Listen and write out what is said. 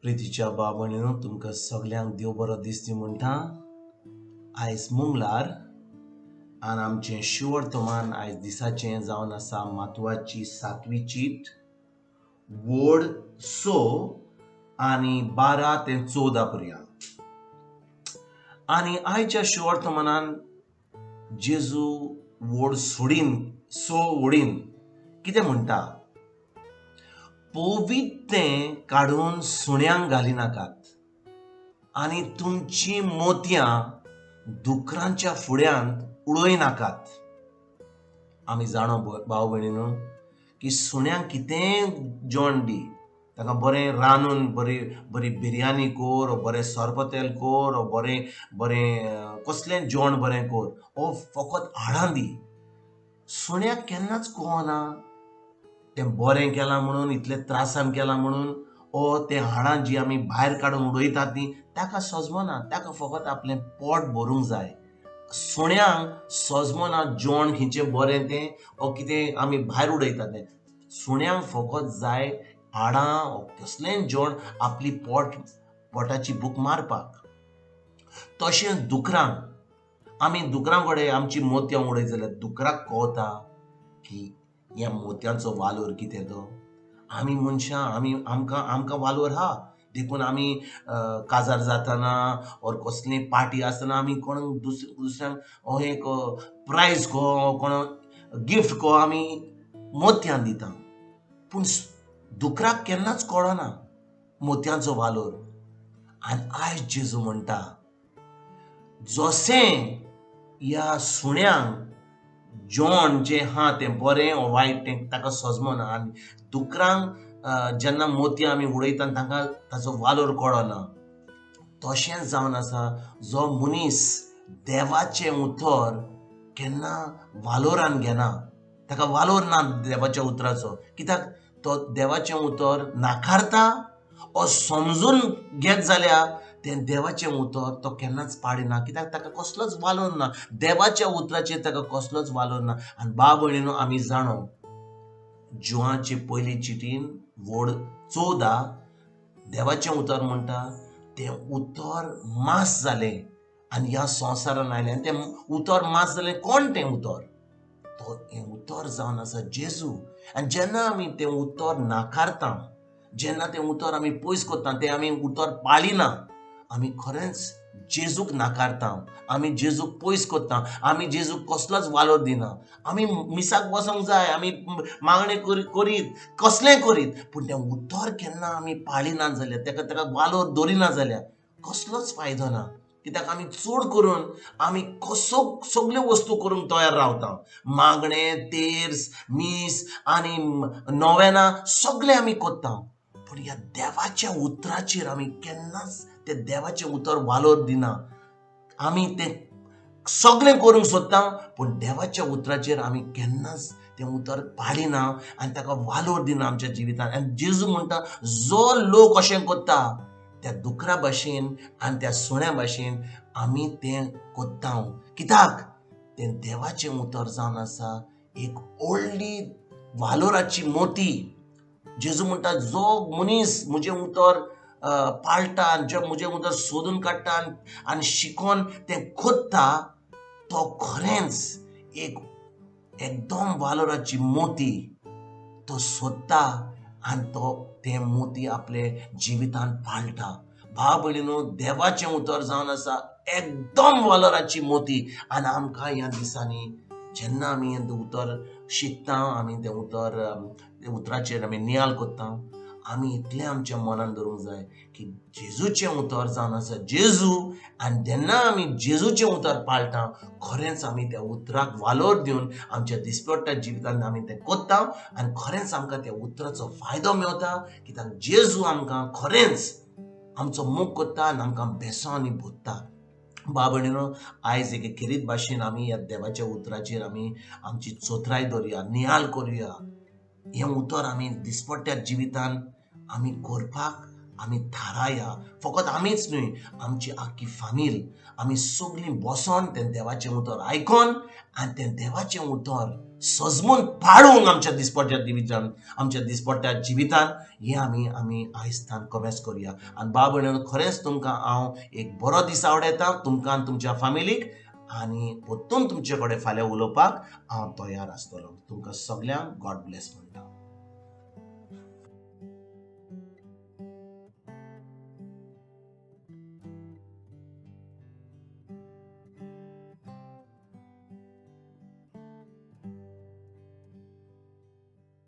प्रितीच्या बाबणीनो तुमकां सगल्यांक देव बरो दिसती म्हणटा. आयज मंगळार आनी आमचें शिवर्तमान आयज दिसाचें जावन आसा मातवाची सातवी चीट वोड 6 आनी 12 ते 14 पर्यंत. आनी आयच्या शिवर्तमानान जेजू वोड सोडीन 6 वोडीन कितें म्हणटा, पवित्तें काडून सुण्यांक घालिनाकात आनी तुमचीं मोतयां दुकरांच्या फुड्यांत उडयनाकात. आमी जाणो भाव भयणीनो की सुण्यांक कितेंय जेवण दी, ताका बरें रांदून बरी बरी बिरयानी कर, बरें सोरपतेल कर, बरें बरें कसलें जेवण बरें कर, ओ फकत हाडां दी. सुण्याक केन्नाच कळना तें बरें केलां म्हणून, इतले त्रासान केलां म्हणून, ओ तें हाडां जी आमी भायर काडून उडयतात ती ताका सजमना. ताका फकत आपलें पोट भरूंक जाय. सुण्यांक सजमना जेवण खंयचें बरें तें ओ कितें आमी भायर उडयतात तें. सुण्यांक फकत जाय हाडां ओ कसलेंय जेवण आपली पोटाची भूक मारपाक. तशेंच दुकरांक, आमी दुकरां कडेन आमची मोतयां उडयत जाल्यार दुकराक कळटा की ह्या मोतयांचो वालोर कितें तो. आमी मनशां आमी आमकां आमकां वालोर आहा देखून आमी काजार जातना ओर कसली पार्टी आसतना आमी कोण दुसऱ्यांक हो एक प्रायज को कोण गिफ्ट को आमी मोतयां दिता. पूण दुकराक केन्नाच कळना मोतयांचो वालोर. आनी आयज जेजू म्हणटा जशें ह्या सुण्यांक जेवण जें आहा तें बरें ओ वायट तें ताका सजमना आनी दुकरांक जेन्ना मोतयां आमी उडयता तांकां ताचो वालोर कळना, तशेंच जावन आसा जो मनीस देवाचें उतर केन्ना वालोरान घेना, ताका वालोर ना देवाच्या उतराचो. कित्याक तो देवाचें उतर नाकारता ओ समजून घेत जाल्यार तें देवाचें उतर तो केन्नाच पाडिना. कित्याक ताका कसलोच वालोर ना, देवाच्या उतराचेर ताका कसलोच वालोर ना. आनी भाव भयणीनो आमी जाणो जुवाचे पयली चिटीन वोड 14 देवाचें उतर म्हणटा तें उतर मास जालें आनी ह्या संवसारान आयलें. आनी तें उतर मास जालें, कोण तें उतर? तो हें उतर जावन आसा जेजू. आनी जेन्ना आमी तें उतर नाकारता, जेन्ना तें उतर आमी पयस करता, तें आमी उतर पाळिना, आमी खरेंच जेजूक नाकारता, आमी जेजूक पयस करता, आमी जेजूक कसलोच वालोर दिना. आमी मिसाक वचोंक जाय, आमी मागणें करीत कसलें करीत, पूण तें उतर केन्ना आमी पाळिना जाल्यार, ताका ताका वालोर दवरिना जाल्यार कसलोच फायदो ना. कित्याक आमी चड करून आमी कसो सगल्यो वस्तू करूंक तयार रावता, मागणें, तेर्स, मीस आनी नोवेनां सगळें आमी करता, पूण ह्या देवाच्या उतराचेर आमी केन्नाच ते देवाचें उतर वालोर दिना. आमी तें सगळें करूंक सोदता पूण देवाच्या उतराचेर आमी केन्नाच तें उतर पाळिना आनी ताका वालोर दिना आमच्या जिवितांत. आनी जेजू म्हणटा जो लोक अशें करता त्या दुकरा भाशेन आनी त्या सुण्या भाशेन आमी तें करता. कित्याक तें देवाचें उतर जावन आसा एक व्हडली वालोराची मोती. जेजू म्हणटा जो मनीस म्हजें उतर पाळटा आनी जे म्हजें उतर सोदून काडटा आनी शिकोन तें कोत्ता तो खरेंच एक एकदम वालोराची मोती तो सोदता आनी तो तें मोती आपले जिवितान पाळटा. भाव भयणीनो देवाचें उतर जावन आसा एकदम वालोराची मोती. आनी आमकां ह्या दिसांनी जेन्ना आमी हें उतर शिकता, आमी तें उतर उतराचेर आमी नियाळ करता, आमी इतलें आमच्या मनान दवरूंक जाय की जेजूचें उतर जावन आसा जेजू. आनी जेन्ना आमी जेजूचें उतर पाळटा खरेंच आमी त्या उतराक वालोर दिवन आमच्या दिसपट्ट्या जिवितांत आमी तें करता आनी खरेंच आमकां त्या उतराचो फायदो मेळटा. कित्याक जेजू आमकां खरेंच आमचो मोग करता आनी आमकां बेसांनी भोगता. भाव भयणीनो आयज एके खेरीत भाशेन आमी ह्या देवाच्या उतराचेर आमी आमची चोत्राय दवरुया, नियाळ करुया. हें उतर आमी दिसपट्ट्या जिवितान आमी करपाक आमी थाराया. फकत आमीच न्हय, आमची आख्खी फामील आमी सगळीं बसोन तें देवाचें उतर आयकोन आनी तें देवाचें उतर सजमून पाळूंक आमच्या दिसपट्ट्या जिवितान, आमच्या दिसपट्ट्या जिवितान हें आमी आमी आयजतान कमेस करुया. आनी बाब भयणीनो, खरेंच तुमकां हांव एक बरो दीस आवडयता, तुमकां आनी तुमच्या फामिलीक. आनी परतून तुमचे कडेन फाल्यां उलोवपाक हांव तयार आसतलो. तुमकां सगल्यांक गॉड ब्लेस म्हणटा.